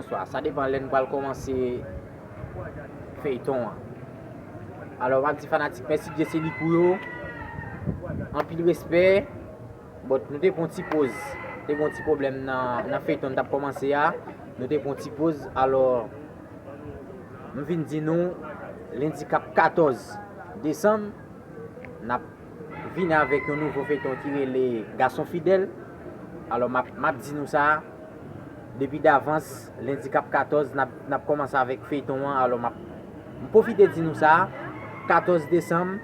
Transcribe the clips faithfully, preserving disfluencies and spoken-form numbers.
Sa, sa depann lè n pral kòmanse feyton an. Alò, m ap di fanatik Mèsidye Selikou yo, anpil respè. But nou te pran ti poz. Te gen yon ti pwoblèm nan, nan feyton n t ap kòmanse a. Nou te pran ti poz. Alò, m vin di nou, lendi k ap katòz desanm, n ap vini avèk yon nouvo feyton ki rele Gason Fidèl. Alò, m ap, m ap di nou sa depi davans, lendi k ap katòz, n ap, n ap kòmanse avèk feyton an. Alò, m ap, m pwofite di nou sa, katòz desanm,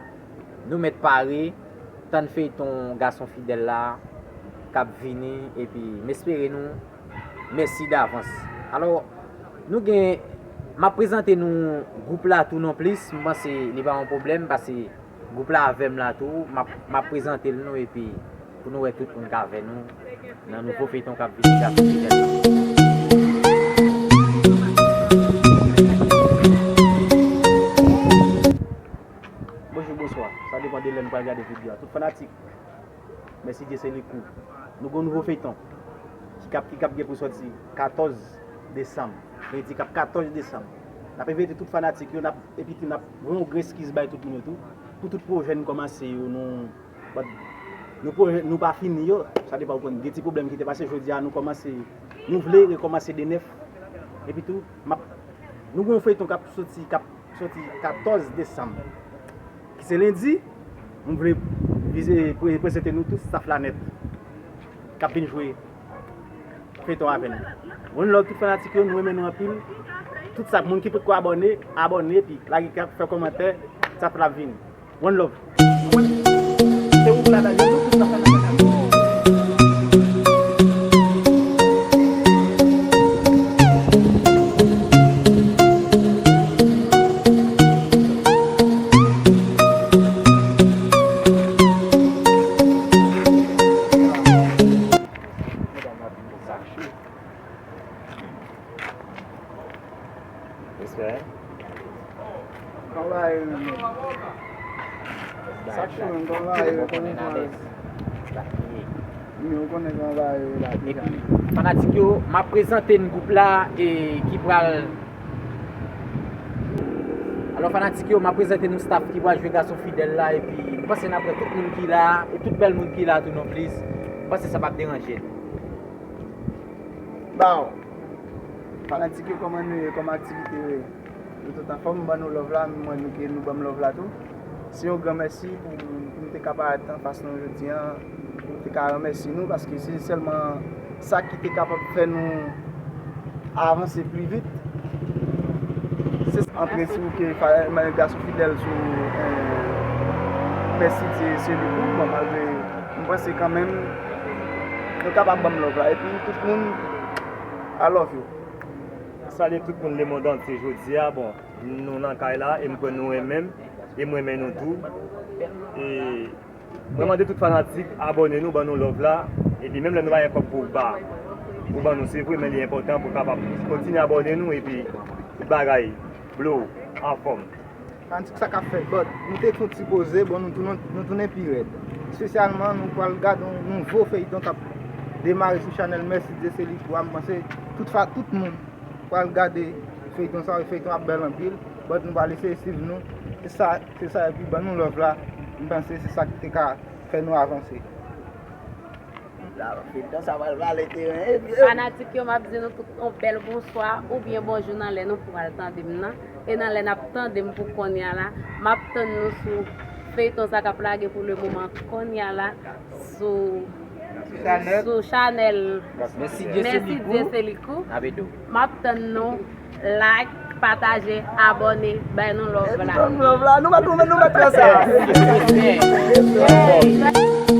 nou mèt pare, tann feyton Gason Fidèl la k ap vini, epi m espere nou mèsi davans. Alò, nou gen, m ap prezante nou gwoup la tou non plis, m panse li pa yon pwoblèm, paske gwoup la avè m la tou, m ap, m ap prezante l nou, epi pou nou wè tout moun k avè nou nan nouvo feyton k ap vini, Gason Fidèl. Bonjou, bonswa. Sa depann de lè nou pral gade videyo a. Tout fanatik Mèsidye Selikou. Nou gen yon nouvo feyton ki k ap, ki k ap gen pou sòti katòz desanm. Lendi k ap katòz desanm. N ap envite tout fanatik yo, n ap, epi tou n ap voye yon gran eskiz bay tout moun yo tou. Pou tout pwojè n kòmanse yo, nou, but nou pwojè, nou pa fini yo. Sa depann, ou konn, gen ti pwoblèm ki te pase, jodi a nou kòmanse, nou vle rekòmanse de nèf. Epi tou, m ap, nou gen yon feyton k ap soti, k ap soti katòz desanm, ki se lendi. M vle vize, pre-, prezante nou tout staff la nèt k ap vin jwe feyton avè nou. One love tout fanatik yo, nou renmen nou anpil. Tout sa, moun ki potko abòne, abòne, epi lage, fè kòmantè, staff la ap vini. One love. Se ou k la, nou tout staff la. Respè. Travay, men. Sa k cho, travay, travay. Ou konnen travay la. Epi, fanatik yo, m ap prezante n gwoup la, e ki pral, alò, fanatik yo, m ap prezante nou staff ki pral jwe Gason Fidèl la, epi m panse n ap wè tout moun ki la, e tout bèl moun ki la tou non plis. M panse sa p ap deranje n. Bow. Fanatik yo, kòman nou ye? Kòman aktivite yo ye? Nou tout anfòm, ban nou love la, m wè nou ke nou ban m love la tou. Se yon gran mèsi pou, pou nou te ka parèt anfas nou jodi a, pou nou te ka remèsye nou, paske se sèlman sa ki te kapab fè nou avanse pli vit. Se antre sou ke Gason Fidèl sou, eh, Mèsidye Selikou, bon, malgre m panse kanmenm nou kapab ban m love la. Epi tout moun, I love you. Salye tout moun lemonn antye jodi a. Bon, nou nan kay la, e m kwè nou renmen m, e m renmen nou tou. E mwen mande tout fanatik, abòne nou, ban nou love la. Epi menm lè nou pa gen kòb pou ba, pou ban nou, se vre, men li enpòtan pou kapab kontinye abòne nou, epi tout bagay, blow, anfòm. Fanatik, sa k ap fèt, but nou te fè yon ti poze, bon, nou tounen, nou tounen pi rèd. Espesyalman, nou pral gade yon nouvo feyton k ap demare sou chanèl Mèsidye Selikou a. M panse tout fa-, tout moun pral gade feyton sa, feyton ap bèl anpil, but nou pral eseye swiv nou. Se sa, se sa, epi ban nou love la, m panse se sa ki te ka fè nou avanse. Feyton sa pral vale teren, epi, epi. Fanatik yo, m ap di nou tout yon bèl bonswa oubyen bonjou nan lè nou pral tande m nan. E nan lè n ap tande m pou kounye a la, m ap tann nou sou feyton sa k ap lage pou le moman kounye a la, sou, sou chanèl Mèsidye Selikou. M ap tann nou, like, pataje, abòne, bay nou love la. Epi ban nou love la. Nou mèt, nou mèt, nou mèt fè sa.